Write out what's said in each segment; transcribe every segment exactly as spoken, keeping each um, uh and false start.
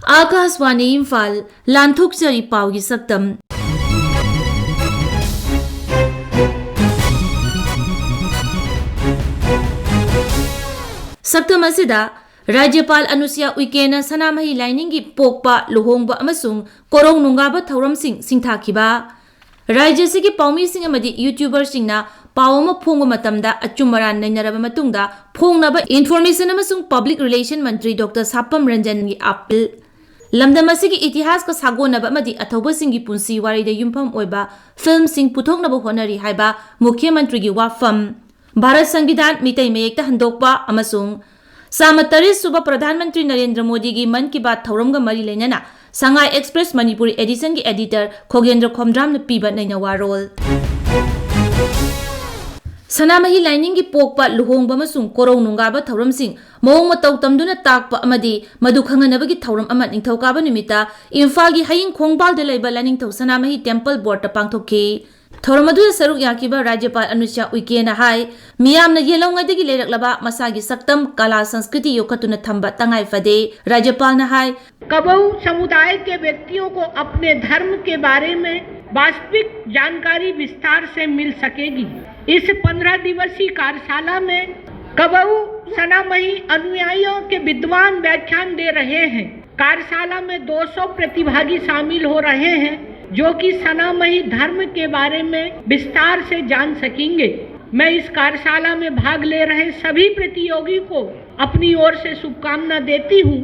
ꯑꯥꯀꯥꯁꯋꯥꯅꯤ ꯏꯝꯐꯥꯜ, ꯂꯥꯟꯊꯣꯛꯆꯔꯤ ꯄꯥꯎꯒꯤ ꯁꯛꯇꯝ꯫ ꯁꯛꯇꯝ ꯑꯁꯤꯗ ꯔꯥꯖ꯭ꯌꯄꯥꯜ ꯑꯅꯨꯁꯨꯌꯥ ꯎꯏꯀꯦꯅ ꯁꯅꯥꯃꯍꯤ ꯂꯥꯏꯅꯤꯡꯒꯤ ꯄꯣꯛꯄ, ꯂꯨꯍꯣꯡꯕ ꯑꯃꯁꯨꯡ ꯀꯣꯔꯧ ꯅꯣꯡꯒꯥꯕ ꯊꯧꯔꯝꯁꯤꯡ ꯁꯤꯡꯊꯥꯈꯤꯕ꯫ ꯔꯥꯖ꯭ꯌ ꯑꯁꯤꯒꯤ ꯄꯥꯎꯃꯤꯁꯤꯡ ꯑꯃꯗꯤ YouTuberꯁꯤꯡꯅ ꯄꯥꯎ ꯑꯃ ꯐꯣꯡꯕ ꯃꯇꯝꯗ ꯑꯆꯨꯝ ꯑꯔꯥꯟ ꯅꯩꯅꯔꯕ ꯃꯇꯨꯡꯗ ꯐꯣꯡꯅꯕ Information ꯑꯃꯁꯨꯡ Public Relation ꯃꯟꯇ꯭ꯔꯤ ꯗꯣꯛꯇꯔ ꯁꯥꯄꯝ ꯔꯟꯖꯟꯒꯤ ꯑꯥꯄꯤꯜ꯫ ꯂꯝꯗꯝ ꯑꯁꯤꯒꯤ ꯏꯇꯤꯍꯥꯁꯀ ꯁꯥꯒꯣꯟꯅꯕ ꯑꯃꯗꯤ ꯑꯊꯧꯕꯁꯤꯡꯒꯤ ꯄꯨꯟꯁꯤ ꯋꯥꯔꯤꯗ ꯌꯨꯝꯐꯝ ꯑꯣꯏꯕ ꯐꯤꯜꯝꯁꯤꯡ ꯄꯨꯊꯣꯛꯅꯕ ꯍꯣꯠꯅꯔꯤ ꯍꯥꯏꯕ ꯃꯨꯈ꯭ꯌ ꯃꯟꯇ꯭ꯔꯤꯒꯤ ꯋꯥꯐꯝ꯫ ꯚꯥꯔꯠ ꯁꯪꯕꯤꯙꯥꯟ ꯃꯤꯇꯩ ꯃꯌꯦꯛꯇ ꯍꯟꯗꯣꯛꯄ ꯑꯃꯁꯨꯡ ꯆꯥꯝꯃ ꯇꯔꯦꯠ ꯁꯨꯕ ꯄ꯭ꯔꯙꯥꯟ ꯃꯟꯇ꯭ꯔꯤ ꯅꯔꯦꯟꯗ꯭ꯔ ꯃꯣꯗꯤꯒꯤ ꯃꯟ ꯀꯤ ꯕꯥꯠ ꯊꯧꯔꯝꯒ ꯃꯔꯤ ꯂꯩꯅꯅ ꯁꯉꯥꯏ ꯑꯦꯛꯁꯄ꯭ꯔꯦꯁ ꯃꯅꯤꯄꯨꯔꯤ ꯑꯦꯗꯤꯁꯟꯒꯤ ꯑꯦꯗꯤꯇꯔ ꯈꯣꯒꯦꯟꯗ꯭ꯔ ꯈꯣꯝꯗ꯭ꯔꯥꯝꯅ ꯄꯤꯕ ꯅꯩꯅꯋꯥꯔꯣꯜ꯫ ꯁꯅꯥꯃꯍꯤ ꯂꯥꯏꯅꯤꯡꯒꯤ ꯄꯣꯛꯄ, ꯂꯨꯍꯣꯡꯕ ꯑꯃꯁꯨꯡ ꯀꯣꯔꯧ ꯅꯣꯡꯒꯥꯕ ꯊꯧꯔꯝꯁꯤꯡ ꯃꯑꯣꯡ ꯃꯇꯧ ꯇꯝꯗꯨꯅ ꯇꯥꯛꯄ ꯑꯃꯗꯤ ꯃꯗꯨ ꯈꯪꯍꯟꯅꯕꯒꯤ ꯊꯧꯔꯝ ꯑꯃ ꯅꯤꯡꯊꯧꯀꯥꯕ ꯅꯨꯃꯤꯠꯇ ꯏꯝꯐꯥꯜꯒꯤ ꯍꯌꯤꯡ ꯈꯣꯡꯕꯥꯜꯗ ꯂꯩꯕ ꯂꯥꯏꯅꯤꯡꯊꯧ ꯁꯅꯥꯃꯍꯤ ꯇꯦꯝꯄꯜ ꯕꯣꯔꯗꯇ ꯄꯥꯡꯊꯣꯛꯈꯤ꯫ ꯊꯧꯔꯝ ꯑꯗꯨꯗ ꯁꯔꯨꯛ ꯌꯥꯈꯤꯕ ꯔꯥꯖ꯭ꯌꯄꯥꯜ ꯑꯅꯨꯁꯨꯌꯥ ꯎꯏꯀꯦꯅ ꯍꯥꯏ, ꯃꯤꯌꯥꯝꯅ ꯌꯦꯜꯍꯧꯉꯩꯗꯒꯤ ꯂꯩꯔꯛꯂꯕ ꯃꯁꯥꯒꯤ ꯁꯛꯇꯝ, ꯀꯂꯥ, ꯁꯪꯁꯀ꯭ꯔꯤꯇꯤ ꯌꯣꯛꯈꯠꯇꯨꯅ ꯊꯝꯕ ꯇꯉꯥꯏ ꯐꯗꯦ꯫ ꯔꯥꯖ꯭ꯌꯄꯥꯜꯅ ꯍꯥꯏ, कबऊ समुदाय के व्यक्तियों को अपने धर्म के बारे में वास्तविक जानकारी विस्तार से मिल सकेगी। इस पन्द्रह दिवसीय कार्यशाला में कबऊ सनामही अनुयायियों के विद्वान व्याख्यान दे रहे हैं। कार्यशाला में दो सौ प्रतिभागी शामिल हो रहे हैं, जो कि सनामही धर्म के बारे में विस्तार से जान सकेंगे। मैं इस कार्यशाला में भाग ले रहे सभी प्रतियोगी को अपनी ओर से शुभकामना देती हूँ।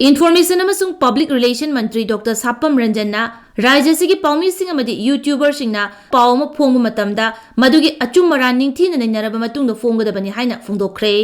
Information ꯑꯃꯁꯨꯡ Public Relation ꯃꯟꯇ꯭ꯔꯤ ꯗꯣꯛꯇꯔ ꯁꯥꯄꯝ ꯔꯟꯖꯟꯅ ꯔꯥꯖ꯭ꯌ ꯑꯁꯤꯒꯤ ꯄꯥꯎꯃꯤꯁꯤꯡ ꯑꯃꯗꯤ YouTuberꯁꯤꯡꯅ ꯄꯥꯎ ꯑꯃ ꯐꯣꯡꯕ ꯃꯇꯝꯗ ꯃꯗꯨꯒꯤ ꯑꯆꯨꯝ ꯑꯔꯥꯟ ꯅꯤꯡꯊꯤꯅ ꯅꯩꯅꯔꯕ ꯃꯇꯨꯡꯗ ꯐꯣꯡꯒꯗꯕꯅꯤ ꯍꯥꯏꯅ ꯐꯣꯡꯗꯣꯛꯈ꯭ꯔꯦ꯫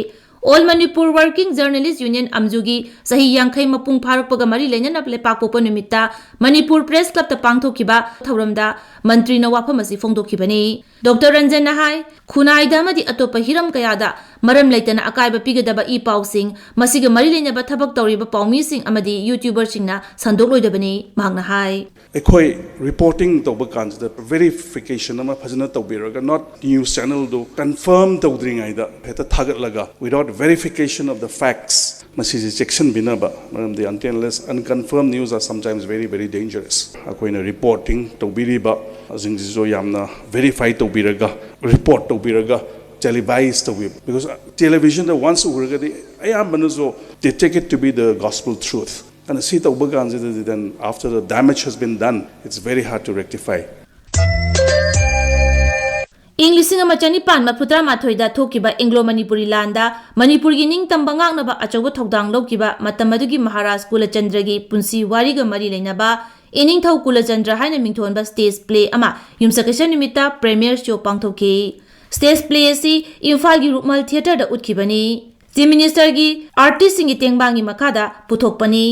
All Manipur Working Journalist Union ꯑꯝꯖꯨꯒꯤ ꯆꯍꯤ ꯌꯥꯡꯈꯩ ꯃꯄꯨꯡ ꯐꯥꯔꯛꯄꯒ ꯃꯔꯤ ꯂꯩꯅꯅ ꯂꯩꯄꯥꯛꯄꯣꯛꯄ ꯅꯨꯃꯤꯠꯇ ꯃꯅꯤꯄꯨꯔ ꯄ꯭ꯔꯦꯁ ꯀ꯭ꯂꯕꯇ ꯄꯥꯡꯊꯣꯛꯈꯤꯕ ꯊꯧꯔꯝꯗ ꯃꯟꯇ꯭ꯔꯤꯅ ꯋꯥꯐꯝ ꯑꯁꯤ ꯐꯣꯡꯗꯣꯛꯈꯤꯕꯅꯤ꯫ ꯗꯣꯛꯇꯔ ꯔꯟꯖꯟꯅ ꯍꯥꯏ, ꯈꯨꯟꯅꯥꯏꯗ ꯑꯃꯗꯤ ꯑꯇꯣꯞꯄ ꯍꯤꯔꯝ ꯀꯌꯥꯗ ꯃꯔꯝ ꯂꯩꯇꯅ ꯑꯀꯥꯏꯕ ꯄꯤꯒꯗꯕ ꯏ ꯄꯥꯎꯁꯤꯡ, ꯃꯁꯤꯒ ꯃꯔꯤ ꯂꯩꯅꯕ ꯊꯕꯛ ꯇꯧꯔꯤꯕ ꯄꯥꯎꯃꯤꯁꯤꯡ ꯑꯃꯗꯤ YouTuberꯁꯤꯡꯅ ꯁꯟꯗꯣꯛꯂꯣꯏꯗꯕꯅꯤ꯫ ꯃꯍꯥꯛꯅ ꯍꯥꯏ, ꯑꯩꯈꯣꯏ reporting ꯇꯧꯕ ꯀꯥꯟꯁꯤꯗ verification ꯑꯃ ꯐꯖꯅ ꯇꯧꯕꯤꯔꯒ, not news channelꯗꯨ confirm ꯇꯧꯗ꯭ꯔꯤꯉꯩꯗ ꯍꯦꯛꯇ ꯊꯥꯒꯠꯂꯒ, without verification of the facts, ꯃꯁꯤꯁꯦ ꯆꯦꯛꯁꯤꯟꯕꯤꯅꯕ, ꯃꯔꯝꯗꯤ until unless unconfirmed news are sometimes very, very dangerous. ꯑꯩꯈꯣꯏꯅ ꯔꯤꯄꯣꯔꯇꯤꯡ ꯇꯧꯕꯤꯔꯤꯕꯁꯤꯡꯁꯤꯁꯨ ꯌꯥꯝꯅ ꯚꯦꯔꯤꯐꯥꯏ ꯇꯧꯕꯤꯔꯒ ꯔꯤꯄꯣꯔꯠ ꯇꯧꯕꯤꯔꯒ ꯇꯦꯂꯤꯚꯥꯏꯁ ꯇꯧꯕꯤꯕ, because ꯇꯦꯂꯤꯚꯤꯖꯟꯗ once ꯎꯔꯒꯗꯤ ꯑꯌꯥꯝꯕꯅꯁꯨ they take it to be the gospel truth. ꯑꯗꯨꯅ ꯁꯤ ꯇꯧꯕ ꯀꯥꯟꯁꯤꯗꯗꯤ then after the damage has been done, it's very hard to rectify. ꯏꯪ ꯂꯤꯁꯤꯡ ꯑꯃ ꯆꯅꯤꯄꯥꯟ ꯃꯔꯤꯐꯨ ꯇꯔꯥꯃꯥꯊꯣꯏꯗ ꯊꯣꯛꯈꯤꯕ ꯑꯦꯡꯒ꯭ꯂꯣ ꯃꯅꯤꯄꯨꯔꯤ ꯂꯥꯟꯗ ꯃꯅꯤꯄꯨꯔꯒꯤ ꯅꯤꯡꯇꯝꯕ ꯉꯥꯛꯅꯕ ꯑꯆꯧꯕ ꯊꯧꯗꯥꯡ ꯂꯧꯈꯤꯕ ꯃꯇꯝ ꯑꯗꯨꯒꯤ ꯃꯍꯥꯔꯥꯖ ꯀꯨꯂꯆꯟꯗ꯭ꯔꯒꯤ ꯄꯨꯟꯁꯤ ꯋꯥꯔꯤꯒ ꯃꯔꯤ ꯂꯩꯅꯕ ꯏꯅꯤꯡꯊꯧ ꯀꯨꯂꯆꯟꯗ꯭ꯔ ꯍꯥꯏꯅ ꯃꯤꯡꯊꯣꯟꯕ ꯁ꯭ꯇꯦꯖ ꯄ꯭ꯂꯦ ꯑꯃ ꯌꯨꯝꯁꯀꯩꯁ ꯅꯨꯃꯤꯠꯇ ꯄ꯭ꯔꯦꯃꯤꯌꯔ ꯁꯣ ꯄꯥꯡꯊꯣꯛꯈꯤ꯫ ꯁ꯭ꯇꯦꯖ ꯄ꯭ꯂꯦ ꯑꯁꯤ ꯏꯝꯐꯥꯜꯒꯤ ꯔꯨꯛꯃꯜ ꯊꯤꯌꯦꯇꯔꯗ ꯎꯠꯈꯤꯕꯅꯤ꯫ ꯆꯤꯐ ꯃꯤꯅꯤꯁꯇꯔꯒꯤ ꯑꯥꯔꯇꯤꯁꯁꯤꯡꯒꯤ ꯇꯦꯡꯕꯥꯡꯒꯤ ꯃꯈꯥꯗ ꯄꯨꯊꯣꯛꯄꯅꯤ꯫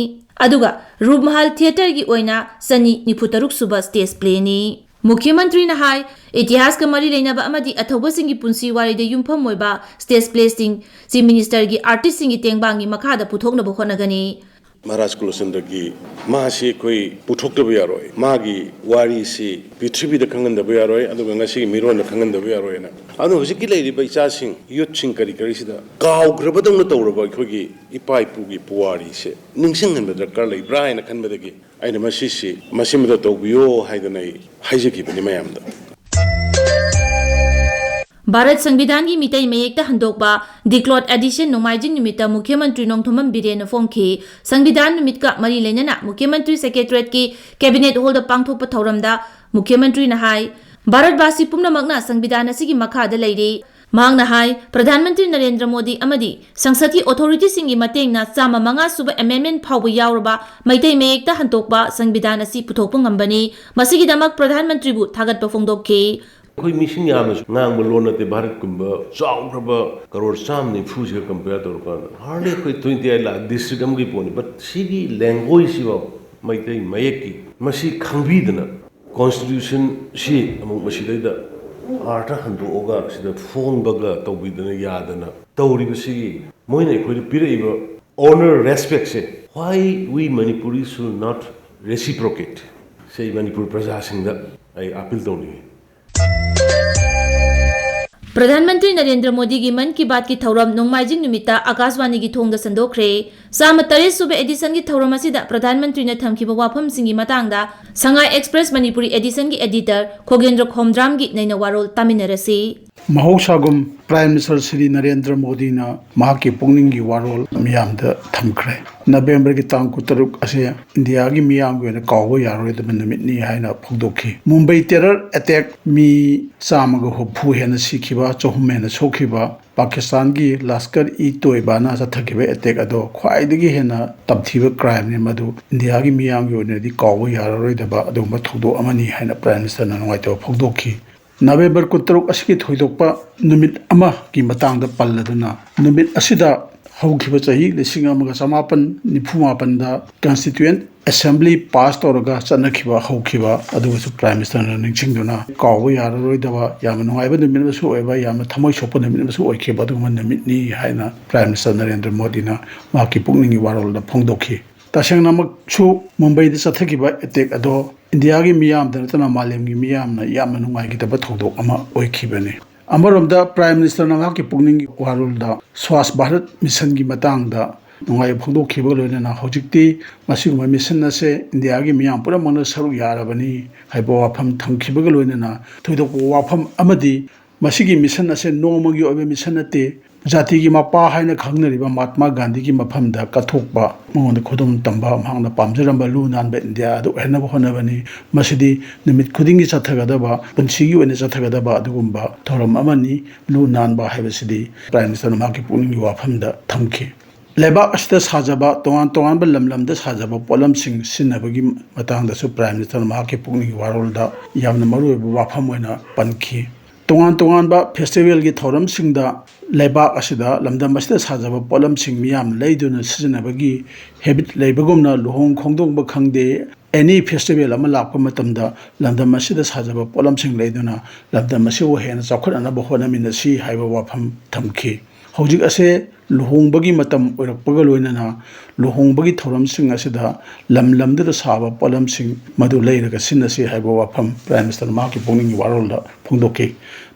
ꯑꯗꯨꯒ ꯔꯨꯛꯃꯍꯜ ꯊꯤꯌꯦꯇꯔꯒꯤ ꯑꯣꯏꯅ ꯆꯅꯤ ꯅꯤꯐꯨ ꯇꯔꯨꯛ ꯁꯨꯕ ꯁ꯭ꯇꯦꯖ ꯄ꯭ꯂꯦꯅꯤ꯫ ꯃꯨꯈ꯭ꯌ ꯃꯟꯇ꯭ꯔꯤꯅ ꯍꯥꯏ, ꯏꯇꯤꯍꯥꯁꯀ ꯃꯔꯤ ꯂꯩꯅꯕ ꯑꯃꯗꯤ ꯑꯊꯧꯕꯁꯤꯡꯒꯤ ꯄꯨꯟꯁꯤ ꯋꯥꯔꯤꯗ ꯌꯨꯝꯐꯝ ꯑꯣꯏꯕ ꯁ꯭ꯇꯦꯖ ꯄ꯭ꯂꯦꯁꯤꯡ ꯆꯤꯐ ꯃꯤꯅꯤꯁꯇꯔꯒꯤ ꯑꯥꯔꯇꯤꯁꯁꯤꯡꯒꯤ ꯇꯦꯡꯕꯥꯡꯒꯤ ꯃꯈꯥꯗ ꯄꯨꯊꯣꯛꯅꯕ ꯍꯣꯠꯅꯒꯅꯤ꯫ ꯃꯍꯥꯔꯥꯖ ꯀꯨꯂꯆꯟꯗ꯭ꯔꯒꯤ ꯃꯥꯁꯤ ꯑꯩꯈꯣꯏ ꯄꯨꯊꯣꯛꯇꯕ ꯌꯥꯔꯣꯏ, ꯃꯥꯒꯤ ꯋꯥꯔꯤꯁꯤ ꯄ꯭ꯔꯤꯊꯤꯕꯤꯗ ꯈꯪꯍꯟꯗꯕ ꯌꯥꯔꯣꯏ, ꯑꯗꯨꯒ ꯉꯁꯤꯒꯤ ꯃꯤꯔꯣꯟꯗ ꯈꯪꯍꯟꯗꯕ ꯌꯥꯔꯣꯏꯅ꯫ ꯑꯗꯨꯅ ꯍꯧꯖꯤꯛꯀꯤ ꯂꯩꯔꯤꯕ ꯏꯆꯥꯁꯤꯡ, ꯌꯨꯠꯁꯤꯡ ꯀꯔꯤ ꯀꯔꯤꯁꯤꯗ ꯀꯥꯎꯈ꯭ꯔꯕꯗꯧꯅ ꯇꯧꯔꯕ ꯑꯩꯈꯣꯏꯒꯤ ꯏꯄꯥ ꯏꯄꯨꯒꯤ ꯄꯨꯋꯥꯔꯤꯁꯦ ꯅꯤꯡꯁꯤꯡꯍꯟꯕ ꯗꯔꯀꯥꯔ ꯂꯩꯕ꯭ꯔꯥ ꯍꯥꯏꯅ ꯈꯟꯕꯗꯒꯤ ꯑꯩꯅ ꯃꯁꯤꯁꯤ ꯃꯁꯤꯃꯗ ꯇꯧꯕꯤꯌꯣ ꯍꯥꯏꯗꯅ ꯑꯩ ꯍꯥꯏꯖꯈꯤꯕꯅꯤ ꯃꯌꯥꯝꯗ꯫ ꯚꯥꯔꯠ ꯁꯪꯕꯤꯙꯥꯟꯒꯤ ꯃꯤꯇꯩ ꯃꯌꯦꯛꯇ ꯍꯟꯗꯣꯛꯄ ꯗꯤꯀ꯭ꯂꯣꯠ ꯑꯦꯗꯤꯁꯟ ꯅꯣꯡꯃꯥꯏꯖꯤꯡ ꯅꯨꯃꯤꯠꯇ ꯃꯨꯈ꯭ꯌ ꯃꯟꯇ꯭ꯔꯤ ꯅꯣꯡꯊꯣꯝꯕꯝ ꯕꯤꯔꯦꯟꯅ ꯐꯣꯡꯈꯤ꯫ ꯁꯪꯕꯤꯙꯥꯟ ꯅꯨꯃꯤꯠꯀ ꯃꯔꯤ ꯂꯩꯅꯅ ꯃꯨꯈ꯭ꯌ ꯃꯟꯇ꯭ꯔꯤ ꯁꯦꯀ꯭ꯔꯦꯇꯔꯤꯌꯦꯠꯀꯤ ꯀꯦꯕꯤꯅꯦꯠ ꯍꯣꯜꯗ ꯄꯥꯡꯊꯣꯛꯄ ꯊꯧꯔꯝꯗ ꯃꯨꯈ꯭ꯌ ꯃꯟꯇ꯭ꯔꯤꯅ ꯍꯥꯏ, ꯚꯥꯔꯠꯕꯥꯁꯤ ꯄꯨꯝꯅꯃꯛꯅ ꯁꯪꯕꯤꯙꯥꯟ ꯑꯁꯤꯒꯤ ꯃꯈꯥꯗ ꯂꯩꯔꯤ꯫ ꯃꯍꯥꯛꯅ ꯍꯥꯏ, ꯄ꯭ꯔꯙꯥꯟ ꯃꯟꯇ꯭ꯔꯤ ꯅꯔꯦꯟꯗ꯭ꯔ ꯃꯣꯗꯤ ꯑꯃꯗꯤ ꯁꯪꯁꯗꯀꯤ ꯑꯣꯊꯣꯔꯤꯇꯤꯁꯤꯡꯒꯤ ꯃꯇꯦꯡꯅ ꯆꯥꯝꯃ ꯃꯉꯥ ꯁꯨꯕ ꯑꯦꯃꯦꯟꯗꯃꯦꯟꯠ ꯐꯥꯎꯕ ꯌꯥꯎꯔꯕ ꯃꯩꯇꯩ ꯃꯌꯦꯛꯇ ꯍꯟꯗꯣꯛꯄ ꯁꯪꯕꯤꯙꯥꯟ ꯑꯁꯤ ꯄꯨꯊꯣꯛꯄ ꯉꯝꯕꯅꯤ꯫ ꯃꯁꯤꯒꯤꯗꯃꯛ ꯄ꯭ꯔꯙꯥꯟ ꯃꯟꯇ꯭ꯔꯤꯕꯨ ꯊꯥꯒꯠꯄ ꯐꯣꯡꯗꯣꯛꯈꯤ꯫ ꯑꯩꯈꯣꯏ ꯃꯤꯁꯤꯡ ꯌꯥꯝꯅꯁꯨ ꯉꯥꯡꯕ ꯂꯣꯟ ꯅꯠꯇꯦ꯫ ꯚꯥꯔꯠꯀꯨꯝꯕ ꯆꯥꯎꯈ꯭ꯔꯕ ꯀꯔꯣꯔ ꯆꯥꯝꯃ ꯅꯤꯐꯨꯁꯤꯒ ꯀꯝꯄꯤꯌꯔ ꯇꯧꯔꯀꯥꯟꯗ ꯍꯥꯔꯗꯂꯤ ꯑꯩꯈꯣꯏ ꯇ꯭ꯋꯦꯟꯇꯤ ꯑꯩꯠ ꯂꯥꯛ ꯗꯤꯁꯇ꯭ꯔꯤꯛ ꯑꯃꯒꯤ ꯄꯣꯠꯅꯤ꯫ ꯕꯠ ꯁꯤꯒꯤ ꯂꯦꯡꯒ꯭ꯋꯦꯖꯁꯤꯐꯥꯎ, ꯃꯩꯇꯩ ꯃꯌꯦꯛꯀꯤ, ꯃꯁꯤ ꯈꯪꯕꯤꯗꯅ ꯀꯣꯟꯁꯇꯤꯇ꯭ꯌꯨꯁꯟꯁꯤ ꯑꯃꯨꯛ ꯃꯁꯤꯗꯩꯗ ꯑꯥꯔꯊ ꯍꯟꯗꯣꯛꯑꯒ ꯁꯤꯗ ꯐꯣꯡꯕꯒ ꯇꯧꯕꯤꯗꯅ ꯌꯥꯗꯅ ꯇꯧꯔꯤꯕꯁꯤꯒꯤ ꯃꯣꯏꯅ ꯑꯩꯈꯣꯏꯗ ꯄꯤꯔꯛꯏꯕ ꯑꯣꯅꯔ, ꯔꯦꯁꯄꯦꯛꯁꯦ, why we Manipuris should not reciprocate? ꯁꯦ ꯑꯩ ꯃꯅꯤꯄꯨꯔ ꯄ꯭ꯔꯖꯥꯁꯤꯡꯗ ꯑꯩ ꯑꯥꯄꯤꯜ ꯇꯧꯅꯤꯡꯉꯤ꯫ ꯄ꯭ꯔꯙꯥꯟ ꯃꯟꯇ꯭ꯔꯤ ꯅꯔꯦꯟꯗ꯭ꯔ ꯃꯣꯗꯤꯒꯤ ꯃꯟ ꯀꯤ ꯕꯥꯠꯀꯤ ꯊꯧꯔꯝ ꯅꯣꯡꯃꯥꯏꯖꯤꯡ ꯅꯨꯃꯤꯠꯇ ꯑꯥꯀꯥꯁꯕꯥꯅꯤꯒꯤ ꯊꯣꯡꯗ ꯁꯟꯗꯣꯛꯈ꯭ꯔꯦ꯫ ꯆꯥꯝꯃ ꯇꯔꯦꯠ ꯁꯨꯕ ꯑꯦꯗꯤꯁꯟꯒꯤ ꯊꯧꯔꯝ ꯑꯁꯤꯗ ꯄ꯭ꯔꯙꯥꯟ ꯃꯟꯇ꯭ꯔꯤꯅ ꯊꯝꯈꯤꯕ ꯋꯥꯐꯝꯁꯤꯡꯒꯤ ꯃꯇꯥꯡꯗ ꯁꯉꯥꯏ ꯑꯦꯛꯁꯄ꯭ꯔꯦꯁ ꯃꯅꯤꯄꯨꯔꯤ ꯑꯦꯗꯤꯁꯟꯒꯤ ꯑꯦꯗꯤꯇꯔ ꯈꯣꯒꯦꯟꯗ꯭ꯔ ꯈꯣꯝꯗ꯭ꯔꯥꯝꯒꯤ ꯅꯩꯅ ꯋꯥꯔꯣꯜ ꯇꯥꯃꯤꯟꯅꯔꯁꯤ꯫ ꯃꯍꯧꯁꯥꯒꯨꯝ, ꯄ꯭ꯔꯥꯏꯝ ꯃꯤꯅꯤꯁꯇꯔ ꯁ꯭ꯔꯤ ꯅꯔꯦꯟꯗ꯭ꯔ ꯃꯣꯗꯤꯅ ꯃꯍꯥꯛꯀꯤ ꯄꯨꯛꯅꯤꯡꯒꯤ ꯋꯥꯔꯣꯜ ꯃꯤꯌꯥꯝꯗ ꯊꯝꯈ꯭ꯔꯦ꯫ ꯅꯕꯦꯝꯕꯔꯒꯤ ꯇꯥꯡ ꯀꯨꯟꯇꯔꯨꯛ ꯑꯁꯦ ꯏꯟꯗꯤꯌꯥꯒꯤ ꯃꯤꯌꯥꯝꯒꯤ ꯑꯣꯏꯅ ꯀꯥꯎꯕ ꯌꯥꯔꯔꯣꯏꯗꯕ ꯅꯨꯃꯤꯠꯅꯤ ꯍꯥꯏꯅ ꯐꯣꯡꯗꯣꯛꯈꯤ꯫ ꯃꯨꯝꯕꯩ ꯇꯦꯔꯔ ꯑꯦꯇꯦꯛ, ꯃꯤ ꯆꯥꯝꯃꯒ ꯍꯨꯝꯐꯨ ꯍꯦꯟꯅ ꯁꯤꯈꯤꯕ, ꯆꯍꯨꯝ ꯍꯦꯟꯅ ꯁꯣꯛꯈꯤꯕ, ꯄꯥꯀꯤꯁꯇꯥꯟꯒꯤ ꯂꯁꯀꯔ ꯏ ꯇꯣꯏꯕꯥꯅ ꯆꯠꯊꯈꯤꯕ ꯑꯦꯇꯦꯛ ꯑꯗꯣ ꯈ꯭ꯋꯥꯏꯗꯒꯤ ꯍꯦꯟꯅ ꯇꯝꯊꯤꯕ ꯀ꯭ꯔꯥꯏꯝꯅꯤ꯫ ꯃꯗꯨ ꯏꯟꯗꯤꯌꯥꯒꯤ ꯃꯤꯌꯥꯝꯒꯤ ꯑꯣꯏꯅꯗꯤ ꯀꯥꯎꯕ ꯌꯥꯔꯔꯣꯏꯗꯕ ꯑꯗꯨꯒꯨꯝꯕ ꯊꯧꯗꯣꯛ ꯑꯃꯅꯤ ꯍꯥꯏꯅ ꯄ꯭ꯔꯥꯏꯝ ꯃꯤꯅꯤꯁꯇꯔꯅ ꯅꯨꯡꯉꯥꯏꯇꯕ ꯐꯣꯡꯗꯣꯛꯈꯤ꯫ ꯅꯕꯦꯝꯕꯔ ꯀꯨꯟꯇꯔꯨꯛ ꯑꯁꯤꯒꯤ ꯊꯣꯏꯗꯣꯛꯄ ꯅꯨꯃꯤꯠ ꯑꯃꯒꯤ ꯃꯇꯥꯡꯗ ꯄꯜꯂꯗꯨꯅ, ꯅꯨꯃꯤꯠ ꯑꯁꯤꯗ ꯍꯧꯈꯤꯕ ꯆꯍꯤ ꯂꯤꯁꯤꯡ ꯑꯃꯒ ꯆꯃꯥꯄꯟ ꯅꯤꯐꯨ ꯃꯥꯄꯟꯗ ꯀꯟꯁꯇꯤꯇ꯭ꯌꯨꯌꯦꯟ ꯑꯦꯁꯦꯝꯕ꯭ꯂꯤ ꯄꯥꯁ ꯇꯧꯔꯒ ꯆꯠꯅꯈꯤꯕ, ꯍꯧꯈꯤꯕ ꯑꯗꯨꯒꯁꯨ ꯄ꯭ꯔꯥꯏꯝ ꯃꯤꯅꯤꯁꯇꯔꯅ ꯅꯤꯡꯁꯤꯡꯗꯨꯅ, ꯀꯥꯎꯕ ꯌꯥꯔꯔꯣꯏꯗꯕ, ꯌꯥꯝꯅ ꯅꯨꯡꯉꯥꯏꯕ ꯅꯨꯃꯤꯠ ꯑꯃꯁꯨ ꯑꯣꯏꯕ, ꯌꯥꯝꯅ ꯊꯃꯣꯏ ꯁꯣꯛꯄ ꯅꯨꯃꯤꯠ ꯑꯃꯁꯨ ꯑꯣꯏꯈꯤꯕ ꯑꯗꯨꯒꯨꯝꯕ ꯅꯨꯃꯤꯠꯅꯤ ꯍꯥꯏꯅ ꯄ꯭ꯔꯥꯏꯝ ꯃꯤꯅꯤꯁꯇꯔ ꯅꯔꯦꯟꯗ꯭ꯔ ꯃꯣꯗꯤꯅ ꯃꯍꯥꯛꯀꯤ ꯄꯨꯛꯅꯤꯡꯒꯤ ꯋꯥꯔꯣꯜꯗ ꯐꯣꯡꯗꯣꯛꯈꯤ꯫ ꯇꯁꯦꯡꯅꯃꯛꯁꯨ ꯃꯨꯝꯕꯩꯗ ꯆꯠꯊꯈꯤꯕ ꯑꯦꯇꯦꯛ ꯑꯗꯣ ꯏꯟꯗꯤꯌꯥꯒꯤ ꯃꯤꯌꯥꯝꯗ ꯅꯠꯇꯅ ꯃꯥꯂꯦꯝꯒꯤ ꯃꯤꯌꯥꯝꯅ ꯌꯥꯝꯅ ꯅꯨꯡꯉꯥꯏꯈꯤꯗꯕ ꯊꯧꯗꯣꯛ ꯑꯃ ꯑꯣꯏꯈꯤꯕꯅꯤ꯫ ꯑꯃꯔꯣꯝꯗ ꯄ꯭ꯔꯥꯏꯝ ꯃꯤꯅꯤꯁꯇꯔꯅ ꯃꯍꯥꯛꯀꯤ ꯄꯨꯛꯅꯤꯡꯒꯤ ꯋꯥꯔꯣꯜꯗ ꯁ꯭ꯋꯥꯁ ꯚꯥꯔꯠ ꯃꯤꯁꯟꯒꯤ ꯃꯇꯥꯡꯗ ꯅꯨꯡꯉꯥꯏꯕ ꯐꯣꯡꯗꯣꯛꯈꯤꯕꯒ ꯂꯣꯏꯅꯅ, ꯍꯧꯖꯤꯛꯇꯤ ꯃꯁꯤꯒꯨꯝꯕ ꯃꯤꯁꯟ ꯑꯁꯦ ꯏꯟꯗꯤꯌꯥꯒꯤ ꯃꯤꯌꯥꯝ ꯄꯨꯝꯅꯃꯛꯅ ꯁꯔꯨꯛ ꯌꯥꯔꯕꯅꯤ ꯍꯥꯏꯕ ꯋꯥꯐꯝ ꯊꯝꯈꯤꯕꯒ ꯂꯣꯏꯅꯅ, ꯊꯣꯏꯗꯣꯛꯄ ꯋꯥꯐꯝ ꯑꯃꯗꯤ ꯃꯁꯤꯒꯤ ꯃꯤꯁꯟ ꯑꯁꯦ ꯅꯣꯡꯃꯒꯤ ꯑꯣꯏꯕ ꯃꯤꯁꯟ ꯅꯠꯇꯦ, ꯖꯥꯇꯤꯒꯤ ꯃꯄꯥ ꯍꯥꯏꯅ ꯈꯪꯅꯔꯤꯕ ꯃꯍꯥꯠꯃꯥ ꯒꯥꯟꯙꯤꯒꯤ ꯃꯐꯝꯗ ꯀꯠꯊꯣꯛꯄ, ꯃꯉꯣꯟꯗ ꯈꯨꯗꯣꯝ ꯇꯝꯕ, ꯃꯍꯥꯛꯅ ꯄꯥꯝꯖꯔꯝꯕ ꯂꯨ ꯅꯥꯟꯕ ꯏꯟꯗꯤꯌꯥ ꯑꯗꯨ ꯑꯣꯏꯍꯟꯅꯕ ꯍꯣꯠꯅꯕꯅꯤ꯫ ꯃꯁꯤꯗꯤ ꯅꯨꯃꯤꯠ ꯈꯨꯗꯤꯡꯒꯤ ꯆꯠꯊꯒꯗꯕ, ꯄꯨꯟꯁꯤꯒꯤ ꯑꯣꯏꯅ ꯆꯠꯊꯒꯗꯕ ꯑꯗꯨꯒꯨꯝꯕ ꯊꯧꯔꯝ ꯑꯃꯅꯤ꯫ ꯂꯨ ꯅꯥꯟꯕ ꯍꯥꯏꯕꯁꯤꯗꯤ ꯄ꯭ꯔꯥꯏꯝ ꯃꯤꯅꯤꯁꯇꯔꯅ ꯃꯍꯥꯛꯀꯤ ꯄꯨꯛꯅꯤꯡꯒꯤ ꯋꯥꯐꯝꯗ ꯊꯝꯈꯤ꯫ ꯂꯩꯕꯥꯛ ꯑꯁꯤꯗ ꯁꯥꯖꯕ, ꯇꯣꯉꯥꯟ ꯇꯣꯉꯥꯟꯕ ꯂꯝ ꯂꯝꯗ ꯁꯥꯖꯕ ꯄꯣꯠꯂꯝꯁꯤꯡ ꯁꯤꯖꯤꯟꯅꯕꯒꯤ ꯃꯇꯥꯡꯗꯁꯨ ꯄ꯭ꯔꯥꯏꯝ ꯃꯤꯅꯤꯁꯇꯔꯅ ꯃꯍꯥꯛꯀꯤ ꯄꯨꯛꯅꯤꯡꯒꯤ ꯋꯥꯔꯣꯜꯗ ꯌꯥꯝꯅ ꯃꯔꯨꯑꯣꯏꯕ ꯋꯥꯐꯝ ꯑꯣꯏꯅ ꯄꯟꯈꯤ꯫ ꯇꯣꯉꯥꯟ ꯇꯣꯉꯥꯟꯕ ꯐꯦꯁꯇꯤꯚꯦꯜꯒꯤ ꯊꯧꯔꯝꯁꯤꯡꯗ ꯂꯩꯕꯥꯛ ꯑꯁꯤꯗ, ꯂꯝꯗꯝ ꯑꯁꯤꯗ ꯁꯥꯖꯕ ꯄꯣꯠꯂꯝꯁꯤꯡ ꯃꯤꯌꯥꯝꯅ ꯂꯩꯗꯨꯅ ꯁꯤꯖꯤꯟꯅꯕꯒꯤ ꯍꯦꯕꯤꯠ ꯂꯩꯕꯒꯨꯝꯅ, ꯂꯨꯍꯣꯡ ꯈꯣꯡꯗꯣꯡꯕ ꯈꯪꯗꯦ, ꯑꯦꯅꯤ ꯐꯦꯁꯇꯤꯚꯦꯜ ꯑꯃ ꯂꯥꯛꯄ ꯃꯇꯝꯗ ꯂꯝꯗꯝ ꯑꯁꯤꯗ ꯁꯥꯖꯕ ꯄꯣꯠꯂꯝꯁꯤꯡ ꯂꯩꯗꯨꯅ ꯂꯝꯗꯝ ꯑꯁꯤꯕꯨ ꯍꯦꯟꯅ ꯆꯥꯎꯈꯠꯅꯅꯕ ꯍꯣꯠꯅꯃꯤꯟꯅꯁꯤ ꯍꯥꯏꯕ ꯋꯥꯐꯝ ꯊꯝꯈꯤ꯫ ꯍꯧꯖꯤꯛ ꯑꯁꯦ ꯂꯨꯍꯣꯡꯕꯒꯤ ꯃꯇꯝ ꯑꯣꯏꯔꯛꯄꯒ ꯂꯣꯏꯅꯅ ꯂꯨꯍꯣꯡꯕꯒꯤ ꯊꯧꯔꯝꯁꯤꯡ ꯑꯁꯤꯗ ꯂꯝ ꯂꯝꯗꯨꯗ ꯁꯥꯕ ꯄꯣꯠꯂꯝꯁꯤꯡ ꯃꯗꯨ ꯂꯩꯔꯒ ꯁꯤꯖꯤꯟꯅꯁꯤ ꯍꯥꯏꯕ ꯋꯥꯐꯝ ꯄ꯭ꯔꯥꯏꯝ ꯃꯤꯅꯤꯁꯇꯔꯅ ꯃꯍꯥꯛꯀꯤ ꯄꯨꯛꯅꯤꯡꯒꯤ ꯋꯥꯔꯣꯜꯗ ꯐꯣꯡꯗꯣꯛꯈꯤ꯫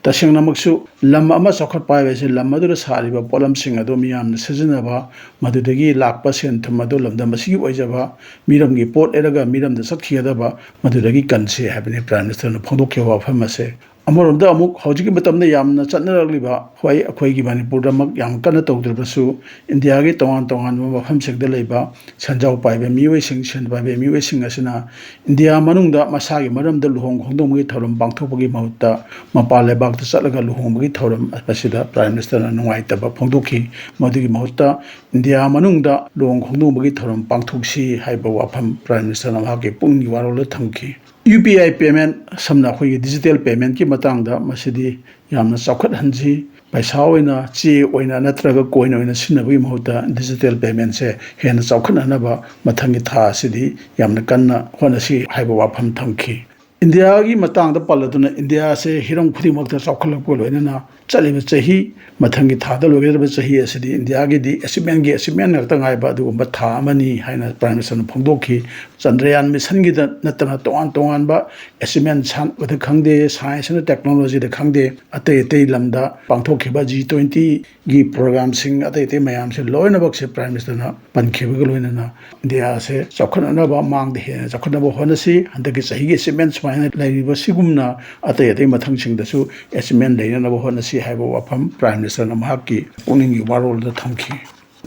ꯇꯁꯦꯡꯅꯃꯛꯁꯨ ꯂꯝ ꯑꯃ ꯆꯥꯎꯈꯠꯄ ꯍꯥꯏꯕꯁꯤ ꯂꯝ ꯑꯗꯨꯗ ꯁꯥꯔꯤꯕ ꯄꯣꯠꯂꯝꯁꯤꯡ ꯑꯗꯨ ꯃꯤꯌꯥꯝꯅ ꯁꯤꯖꯤꯟꯅꯕ, ꯃꯗꯨꯗꯒꯤ ꯂꯥꯛꯄ ꯁꯦꯟ ꯊꯨꯝ ꯑꯗꯨ ꯂꯝꯗꯝ ꯑꯁꯤꯒꯤ ꯑꯣꯏꯖꯕ, ꯃꯤꯔꯝꯒꯤ ꯄꯣꯠ ꯂꯩꯔꯒ ꯃꯤꯔꯝꯗ ꯆꯠꯈꯤꯒꯗꯕ, ꯃꯗꯨꯗꯒꯤ ꯀꯟꯁꯤ ꯍꯥꯏꯕꯅꯤ ꯄ꯭ꯔꯥꯏꯝ ꯃꯤꯅꯤꯁꯇꯔꯅ ꯐꯣꯡꯗꯣꯛꯈꯤꯕ ꯋꯥꯐꯝ ꯑꯁꯦ꯫ ꯑꯃꯔꯣꯝꯗ ꯑꯃꯨꯛ ꯍꯧꯖꯤꯛꯀꯤ ꯃꯇꯝꯗ ꯌꯥꯝꯅ ꯆꯠꯅꯔꯛꯂꯤꯕ, ꯍꯣꯏ, ꯑꯩꯈꯣꯏꯒꯤ ꯃꯅꯤꯄꯨꯔꯗꯃꯛ ꯌꯥꯝ ꯀꯟꯅ ꯇꯧꯗ꯭ꯔꯕꯁꯨ, ꯏꯟꯗꯤꯌꯥꯒꯤ ꯇꯣꯉꯥꯟ ꯇꯣꯉꯥꯟꯕ ꯃꯐꯝꯁꯤꯡꯗ ꯂꯩꯕ ꯁꯦꯟꯖꯥꯎ ꯄꯥꯏꯕ ꯃꯤꯑꯣꯏꯁꯤꯡ, ꯁꯦꯟ ꯄꯥꯏꯕ ꯃꯤꯑꯣꯏꯁꯤꯡ ꯑꯁꯤꯅ ꯏꯟꯗꯤꯌꯥ ꯃꯅꯨꯡꯗ ꯃꯁꯥꯒꯤ ꯃꯔꯝꯗ ꯂꯨꯍꯣꯡ ꯈꯣꯡꯗꯣꯡꯕꯒꯤ ꯊꯧꯔꯝ ꯄꯥꯡꯊꯣꯛꯄꯒꯤ ꯃꯍꯨꯠꯇ ꯃꯄꯥꯟ ꯂꯩꯕꯥꯛꯇ ꯆꯠꯂꯒ ꯂꯨꯍꯣꯡꯕꯒꯤ ꯊꯧꯔꯝ ꯑꯁꯤꯗ ꯄ꯭ꯔꯥꯏꯝ ꯃꯤꯅꯤꯁꯇꯔꯅ ꯅꯨꯡꯉꯥꯏꯇꯕ ꯐꯣꯡꯗꯣꯛꯈꯤ꯫ ꯃꯗꯨꯒꯤ ꯃꯍꯨꯠꯇ ꯏꯟꯗꯤꯌꯥ ꯃꯅꯨꯡꯗ ꯂꯨꯍꯣꯡ ꯈꯣꯡꯗꯣꯡꯕꯒꯤ ꯊꯧꯔꯝ ꯄꯥꯡꯊꯣꯛꯁꯤ ꯍꯥꯏꯕ ꯋꯥꯐꯝ ꯄ꯭ꯔꯥꯏꯝ ꯃꯤꯅꯤꯁꯇꯔꯅ ꯃꯍꯥꯛꯀꯤ ꯄꯨꯛꯅꯤꯡꯒꯤ ꯋꯥꯔꯣꯜꯗ ꯊꯝꯈꯤ꯫ ꯌꯨ ꯄꯤ ꯑꯥꯏ ꯄꯦꯃꯦꯟ, ꯁꯝꯅ ꯑꯩꯈꯣꯏꯒꯤ ꯗꯤꯖꯤꯇꯦꯜ ꯄꯦꯃꯦꯟꯒꯤ ꯃꯇꯥꯡꯗ, ꯃꯁꯤꯗꯤ ꯌꯥꯝꯅ ꯆꯥꯎꯈꯠꯍꯟꯁꯤ꯫ ꯄꯩꯁꯥ ꯑꯣꯏꯅ, ꯆꯦ ꯑꯣꯏꯅ ꯅꯠꯇ꯭ꯔꯒ ꯀꯣꯏꯟ ꯑꯣꯏꯅ ꯁꯤꯖꯤꯟꯅꯕꯒꯤ ꯃꯍꯨꯠꯇ ꯗꯤꯖꯤꯇꯦꯜ ꯄꯦꯃꯦꯟꯁꯦ ꯍꯦꯟꯅ ꯆꯥꯎꯈꯠꯅꯅꯕ ꯃꯊꯪꯒꯤ ꯊꯥ ꯑꯁꯤꯗꯤ ꯌꯥꯝꯅ ꯀꯟꯅ ꯍꯣꯠꯅꯁꯤ ꯍꯥꯏꯕ ꯋꯥꯐꯝ ꯊꯝꯈꯤ꯫ ꯏꯟꯗꯤꯌꯥꯒꯤ ꯃꯇꯥꯡꯗ ꯄꯜꯂꯗꯨꯅ, ꯏꯟꯗꯤꯌꯥꯁꯦ ꯍꯤꯔꯝ ꯈꯨꯗꯤꯡꯃꯛꯇ ꯆꯥꯎꯈꯠꯂꯛꯄꯒ ꯂꯣꯏꯅꯅ ꯆꯠꯂꯤꯕ ꯆꯍꯤ, ꯃꯊꯪꯒꯤ ꯊꯥꯗ ꯂꯣꯏꯒꯗꯕ ꯆꯍꯤ ꯑꯁꯤꯗꯤ ꯏꯟꯗꯤꯌꯥꯒꯤꯗꯤ ꯑꯦꯆꯤꯞꯃꯦꯟꯒꯤ ꯑꯦꯆꯤꯞꯃꯦꯟ ꯉꯥꯛꯇ ꯉꯥꯏꯕ ꯑꯗꯨꯒꯨꯝꯕ ꯊꯥ ꯑꯃꯅꯤ ꯍꯥꯏꯅ ꯄ꯭ꯔꯥꯏꯝ ꯃꯤꯅꯤꯁꯇꯔꯅ ꯐꯣꯡꯗꯣꯛꯈꯤ꯫ ꯆꯟꯗ꯭ꯔꯌꯥꯟ ꯃꯤꯁꯟꯒꯤꯗ ꯅꯠꯇꯅ ꯇꯣꯉꯥꯟ ꯇꯣꯉꯥꯟꯕ ꯑꯦꯆꯤꯞꯃꯦꯟ ꯁꯥꯟꯅꯕꯗ ꯈꯪꯗꯦ, ꯁꯥꯏꯟꯁ ꯑꯃꯗꯤ ꯇꯦꯛꯅꯣꯂꯣꯖꯤꯗ ꯈꯪꯗꯦ, ꯑꯇꯩ ꯑꯇꯩ ꯂꯝꯗ ꯄꯥꯡꯊꯣꯛꯈꯤꯕ ꯖꯤ ꯇ꯭ꯋꯦꯟꯇꯤꯒꯤ ꯄ꯭ꯔꯣꯒ꯭ꯔꯥꯝꯁꯤꯡ, ꯑꯇꯩ ꯑꯇꯩ ꯃꯌꯥꯝꯁꯦ ꯂꯣꯏꯅꯃꯛꯁꯦ ꯄ꯭ꯔꯥꯏꯝ ꯃꯤꯅꯤꯁꯇꯔꯅ ꯄꯟꯈꯤꯕꯒ ꯂꯣꯏꯅꯅ ꯏꯟꯗꯤꯌꯥꯁꯦ ꯆꯥꯎꯈꯠꯅꯅꯕ, ꯃꯥꯡꯗ ꯍꯦꯟꯅ ꯆꯥꯎꯈꯠꯅꯕ ꯍꯣꯠꯅꯁꯤ꯫ ꯍꯟꯗꯛꯀꯤ ꯆꯍꯤꯒꯤ ꯑꯦꯆꯤꯞꯃꯦꯟ ꯁꯨꯃꯥꯏꯅ ꯂꯩꯔꯤꯕ ꯁꯤꯒꯨꯝꯅ ꯑꯇꯩ ꯑꯇꯩ ꯃꯊꯪꯁꯤꯡꯗꯁꯨ ꯑꯦꯆꯤꯞꯃꯦꯟ ꯂꯩꯅꯅꯕ ꯍꯣꯠꯅꯁꯤ ꯍꯥꯏꯕ ꯋꯥꯐꯝ ꯄ꯭ꯔꯥꯏꯝ ꯃꯤꯅꯤꯁꯇꯔꯅ ꯃꯍꯥꯛꯀꯤ ꯄꯨꯛꯅꯤꯡꯒꯤ ꯋꯥꯔꯣꯜꯗ ꯊꯝꯈꯤ꯫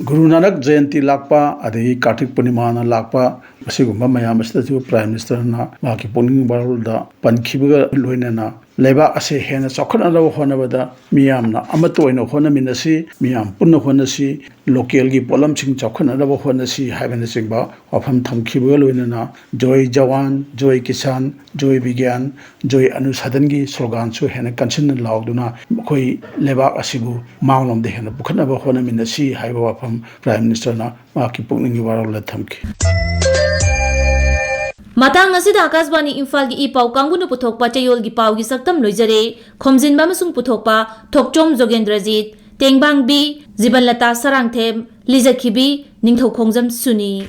ꯒꯨꯔꯨ ꯅꯥꯅꯛ ꯖꯌꯟꯇꯤ ꯂꯥꯛꯄ, ꯑꯗꯒꯤ ꯀꯥꯔꯇꯤꯛ ꯄꯨꯔꯅꯤꯃꯥꯅ ꯂꯥꯛꯄ, ꯑꯁꯤꯒꯨꯝꯕ ꯃꯌꯥꯝ ꯑꯁꯤꯗꯁꯨ ꯄ꯭ꯔꯥꯏꯝ ꯃꯤꯅꯤꯁꯇꯔꯅ ꯃꯍꯥꯛꯀꯤ ꯄꯨꯛꯅꯤꯡ ꯋꯥꯔꯣꯜꯗ ꯄꯟꯈꯤꯕꯒ ꯂꯣꯏꯅꯅ ꯂꯩꯕꯥꯛ ꯑꯁꯦ ꯍꯦꯟꯅ ꯆꯥꯎꯈꯠꯅꯅꯕ ꯍꯣꯠꯅꯕꯗ ꯃꯤꯌꯥꯝꯅ ꯑꯃꯠꯇ ꯑꯣꯏꯅ ꯍꯣꯠꯅꯃꯤꯟꯅꯁꯤ, ꯃꯤꯌꯥꯝ ꯄꯨꯟꯅ ꯍꯣꯠꯅꯁꯤ, ꯂꯣꯀꯦꯜꯒꯤ ꯄꯣꯠꯂꯝꯁꯤꯡ ꯆꯥꯎꯈꯠꯅꯅꯕ ꯍꯣꯠꯅꯁꯤ ꯍꯥꯏꯕꯅꯆꯤꯡꯕ ꯋꯥꯐꯝ ꯊꯝꯈꯤꯕꯒ ꯂꯣꯏꯅꯅ ꯖꯣꯏ ꯖꯋꯥꯟ, ꯖꯣꯏ ꯀꯤꯁꯥꯟ, ꯖꯣꯏ ꯕꯤꯒ꯭ꯌꯥꯟ, ꯖꯣꯏ ꯑꯅꯨꯁꯥꯗꯟꯒꯤ ꯁ꯭ꯂꯣꯒꯥꯟꯁꯨ ꯍꯦꯟꯅ ꯀꯟꯁꯤꯟꯅ ꯂꯥꯎꯗꯨꯅ ꯑꯩꯈꯣꯏ ꯂꯩꯕꯥꯛ ꯑꯁꯤꯕꯨ ꯃꯥꯡꯂꯣꯝꯗ ꯍꯦꯟꯅ ꯄꯨꯈꯠꯅꯕ ꯍꯣꯠꯅꯃꯤꯟꯅꯁꯤ ꯍꯥꯏꯕ ꯋꯥꯐꯝ ꯄ꯭ꯔꯥꯏꯝ ꯃꯤꯅꯤꯁꯇꯔꯅ ꯃꯍꯥꯛꯀꯤ ꯄꯨꯛꯅꯤꯡꯒꯤ ꯋꯥꯔꯣꯜꯗ ꯊꯝꯈꯤ꯫ ꯃꯇꯥꯡ ꯑꯁꯤꯗ ꯑꯀꯥꯁꯕꯥꯅꯤ ꯏꯝꯐꯥꯜꯒꯤ ꯏ ꯄꯥꯎ ꯀꯥꯡꯕꯨꯅ ꯄꯨꯊꯣꯛꯄ ꯆꯌꯣꯜꯒꯤ ꯄꯥꯎꯒꯤ ꯁꯛꯇꯝ ꯂꯣꯏꯖꯔꯦ꯫ ꯈꯣꯝꯖꯤꯟꯕ ꯑꯃꯁꯨꯡ ꯄꯨꯊꯣꯛꯄ ꯊꯣꯛꯆꯣꯝ ꯖꯣꯒꯦꯟꯗ꯭ꯔꯖꯤꯠ, ꯇꯦꯡꯕꯥꯡꯕꯤ ꯖꯤꯕꯟꯂꯇꯥ ꯁꯔꯥꯡꯊꯦꯝ, ꯂꯤꯖꯈꯤꯕꯤ ꯅꯤꯡꯊꯧꯈꯣꯡꯖꯝ ꯁꯨꯅꯤ꯫